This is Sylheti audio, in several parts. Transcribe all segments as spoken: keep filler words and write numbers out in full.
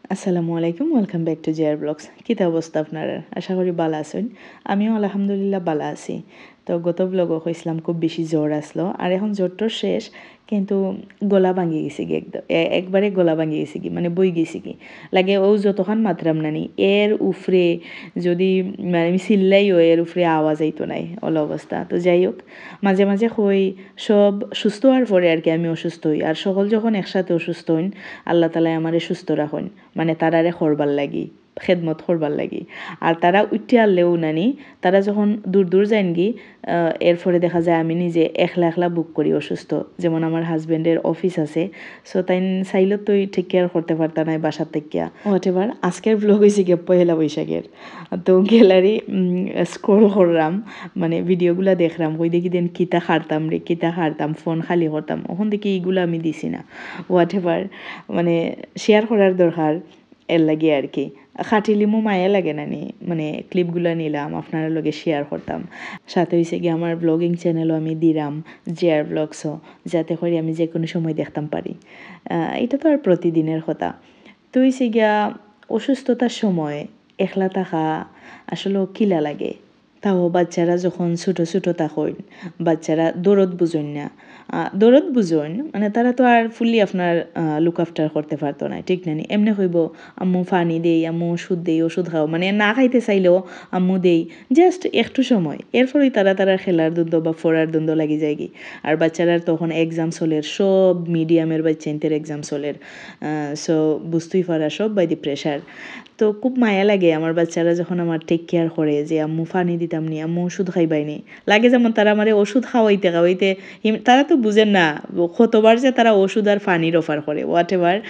আসসালামু আলাইকুম, welcome back to J R blogs. কিতা অবস্থা আপনারার? আশা করি ভালা আছইন। আমিও আলহামদুলিল্লাহ ভালা আছি। তো গত ব্লগো কইছিলাম খুব বেশি জ্বর আসলো, আর এখন জ্বরটা শেষ, কিন্তু গলা ভাঙি গেছে গি একদম, এ-, একবারে গলা ভাঙি গেছে গি, মানে বই গেছে গি। লাগে ও যতখান মাতরাম নানি, এর উপরে যদি, মানে আমি চিল্লাইও, এর উপরে আওয়াজ আইতো নায়, অলা অবস্থা। তো যাই হোক, মাঝে মাঝে কই সব সুস্থ হওয়ার পরে আর কি আমি অসুস্থ হই, আর সকল যখন একসাথে অসুস্থ হইন, আল্লাহ তাআলায় আমারে সুস্থ রাখইন, মানে তারারে করবার লাগি, খেদমত করবার লাগি। আর তারা উঠতে আনলেও নানি, তারা যখন দূর দূর যাইন গি, আহ, এরপরে দেখা যায় আমি নিজে একলা একলা বুক করি অসুস্থ। যেমন আমার হাজবেন্ডের অফিস আছে, so তাইন চাইলেও তো টেক কেয়ার করতে পারতা নায় বাসার থাকিয়া। হোয়াট এভার, আজকের ব্লগ হইছে গিয়া পয়লা বৈশাখের। তো গ্যালারি স্ক্রল করলাম, মানে ভিডিওগুলা দেখলাম, কই দেখি দেন কিতা হারতাম রে, কিতা হারতাম, ফোন খালি করতাম। অখন দেখি ইগুলা আমি দিছি না। হোয়াট এভার, মানে শেয়ার করার দরকার, এর লাগি আর কি। খাটিলিমু মায়া লাগে নানি, মানে ক্লিপগুলা নিলাম, আপনারার লগে শেয়ার করতাম। সাথে হইছে গি আমার ব্লগিং চ্যানেলও আমি দিলাম, জে আর ব্লগসও, যাতে করি আমি যে কোনো সময় দেখতাম পারি। আহ, এটা তো আর প্রতিদিনের কথা। তো হইছে গিয়া অসুস্থতার সময় একলা থাকা আসলে কিলা লাগে। তাও বাচ্চারা যখন ছোট ছোট থাকইন, বাচ্চারা দরদ বুঝইন না। আহ, দরদ বুঝইন, মানে তারা তো আর ফুললি আপনার, আহ, লুক আফটার করতে পারতো না, ঠিক না নি? এমনে কইবো, "আম্মু পানি দেই, আম্মু ওষুধ দেই, ওষুধ খাও।" মানে না খাইতে চাইলেও আম্মু দেই, জাস্ট একটু সময়। এরপরেই তারা তারার খেলার দ্বন্দ্ব বা পড়ার দ্বন্দ্ব লাগি যায় গি। আর বাচ্চারার তখন এক্সাম চলের, সব মিডিয়ামের বাচ্চাইন্তর এক্সাম চলের। আহ, so বুঝতেই পারা সব by the pressure। তো খুব মায়া লাগে আমার বাচ্চারা যখন আমার টেক কেয়ার করে, যে আম্মু পানি দিতাম নি, আম্মু ওষুধ খাইবাই নি। লাগে যেমন তারা আমারে ওষুধ খাওয়াইতে খাওয়াইতে হিম-, তারা তো বুঝেন না কতবার যে তারা ওষুধ আর পানির অফার করে, হোয়াট এভার।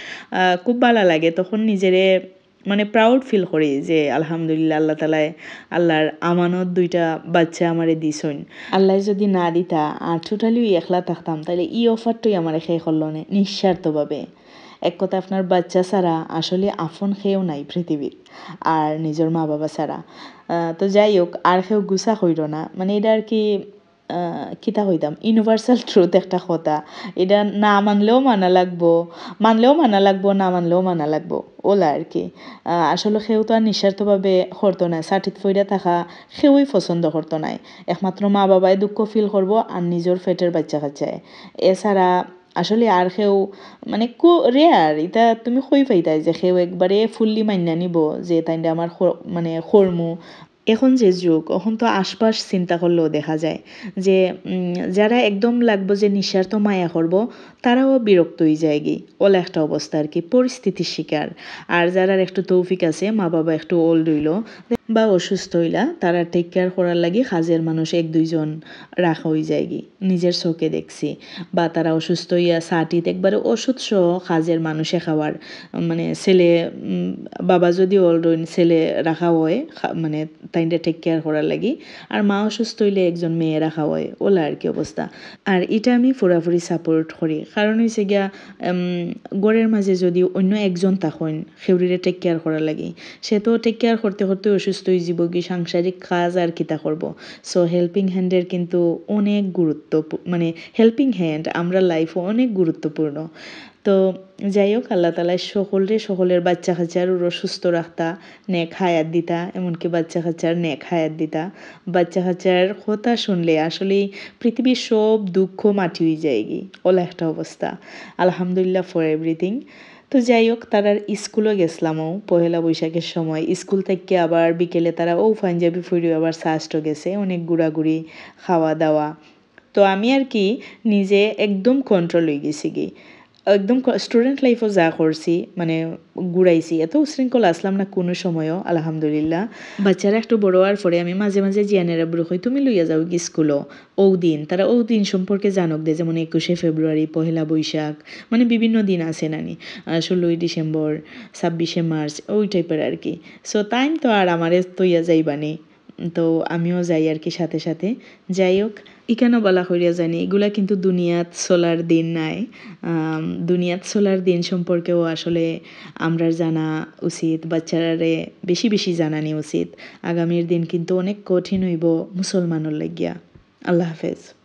খুব ভালা লাগে তখন নিজেরে, মানে প্রাউড ফিল করি যে আলহামদুলিল্লাহ, আল্লাহ তাআলায়, আল্লাহর আমানত দুইটা বাচ্চা আমারে দিছইন। আল্লায় যদি না দিতা আর টোটালি একলা থাকতাম, তাইলে ই অফারটাই আমারে কে করলো নে নিঃস্বার্থভাবে। এক কথা, আপনার বাচ্চা ছাড়া আসলে আপন কেউ নাই পৃথিবীত, আর নিজর মা বাবা ছাড়া। আহ, তো যাই হোক, আর কেউ গুছা কইরো না, মানে এটা আর কি, আহ, কিতা কইতাম, ইউনিভার্সাল ট্রুথ একটা কথা। এটা না মানলেও মানা লাগবো, মানলেও মানা লাগবো, না মানলেও মানা লাগবো, অলা আর কি। আহ, আসলে কেউ তো আর নিঃস্বার্থভাবে করতো না, ছাটিত পইরা থাকা কেউই পছন্দ করতো নায়। একমাত্র মা বাবায় দুঃখ ফিল করবো আর নিজর পেটের বাচ্চা কাচ্চায়। এছাড়া আসলে আর কেউ, মানে, কু-, রেয়ার, ইতা তুমি কই পাইতায় যে কেউ একবারে ফুললি মাইন্না নিবো যে তাইনরে আমার খ-, মানে, খরমু। এখন যে যুগ, অখন তো আশপাশ চিন্তা করলেও দেখা যায় যে, উম, যারা একদম লাগবো যে নিঃস্বার্থ মায়া করবো, তারাও বিরক্ত হই যায় গি। অলা একটা অবস্থা আর কি, পরিস্থিতির শিকার। আর যারার একটু তৌফিক আছে, মা বাবা একটু ওল্ড হইলো বা অসুস্থ হইলা, তারা টেক কেয়ার করার লাগি কাজের মানুষ এক দুইজন রাখা হই যায় গি। নিজের চোখে দেখছি। বা তারা অসুস্থ হইয়া ছাটিত একবারে ওষুধ সহ কাজের মানুষে খাওয়ার, মানে, ছেলে, উম, বাবা যদি ওল্ড হইন, ছেলে রাখা হয়, খা-, মানে, তাইনরে টেক কেয়ার করার লাগি। আর মা অসুস্থ হইলে একজন মেয়ে রাখা হয়, অলা আর কি অবস্থা। আর ইটা আমি পুরাপুরি সাপোর্ট করি, কারণ হইছে গিয়া, উম, ঘরের মাঝে যদি অন্য একজন থাকইন, কেউরিরে টেক কেয়ার করার লাগি, সে তো টেক কেয়ার করতে করতে অসুস্থ হই যাইবো গি, সাংসারিক কাজ আর কিতা করবো। সো হেল্পিং হ্যান্ডের কিন্তু অনেক গুরুত্ব, মানে হেল্পিং হ্যান্ড আমরা লাইফও অনেক গুরুত্বপূর্ণ। তো যাই হোক, আল্লাহ তাআলায় সকলরে, সকলের বাচ্চা কাচ্চার উরো সুস্থ রাখতা, নেক হায়াত দিতা, এমনকি বাচ্চা কাচ্চার নেক হায়াত দিতা। বাচ্চা কাচ্চার কথা শুনলে আসলেই পৃথিবীর সব দুঃখ মাটি হই যায় গি, অলা একটা অবস্থা। আলহামদুলিল্লাহ for everything। তো যাই হোক, তারার স্কুলও গেছিলামও পহেলা বৈশাখের সময়। স্কুল থাকি আবার বিকেলে তারা ও পাঞ্জাবি ফুড়িও আবার সাস্টো গেছে, অনেক ঘুরাঘুরি, খাওয়া দাওয়া। তো আমি আর কি নিজে একদম কন্ট্রোল হই গেছি গি। একদম ক-, স্টুডেন্ট লাইফও যা করছি, মানে ঘুরাইছি, এত উশৃঙ্খল আসলাম না কোনো সময়ও, আলহামদুলিল্লাহ। বাচ্চারা একটু বড় হওয়ার পরে আমি মাঝে মাঝে জিয়ানেরা বুড়ো কই, "তুমি লইয়া যাও গি স্কুলও।" ও দিন, তারা ও দিন সম্পর্কে জানক দে, যেমন একুশে ফেব্রুয়ারি, পহেলা বৈশাখ, মানে বিভিন্ন দিন আছে নানি, আহ, ষোলোই ডিসেম্বর, ছাব্বিশে মার্চ, ওই টাইপের আর কি। সো তাইন তো আর আমারে তইয়া যাইবা নি, তো আমিও যাই আর কি সাথে সাথে। যাই হোক, ইখানো বালা করিয়া জানি, এগুলা কিন্তু দুনিয়াত চলার দিন নাই। আম, দুনিয়াত চলার দিন সম্পর্কেও আসলে আমরার জানা উচিত, বাচ্চারারে বেশি বেশি জানানি উচিত। আগামীর দিন কিন্তু অনেক কঠিন হইব মুসলমানর লাগিয়া। আল্লাহ হাফেজ।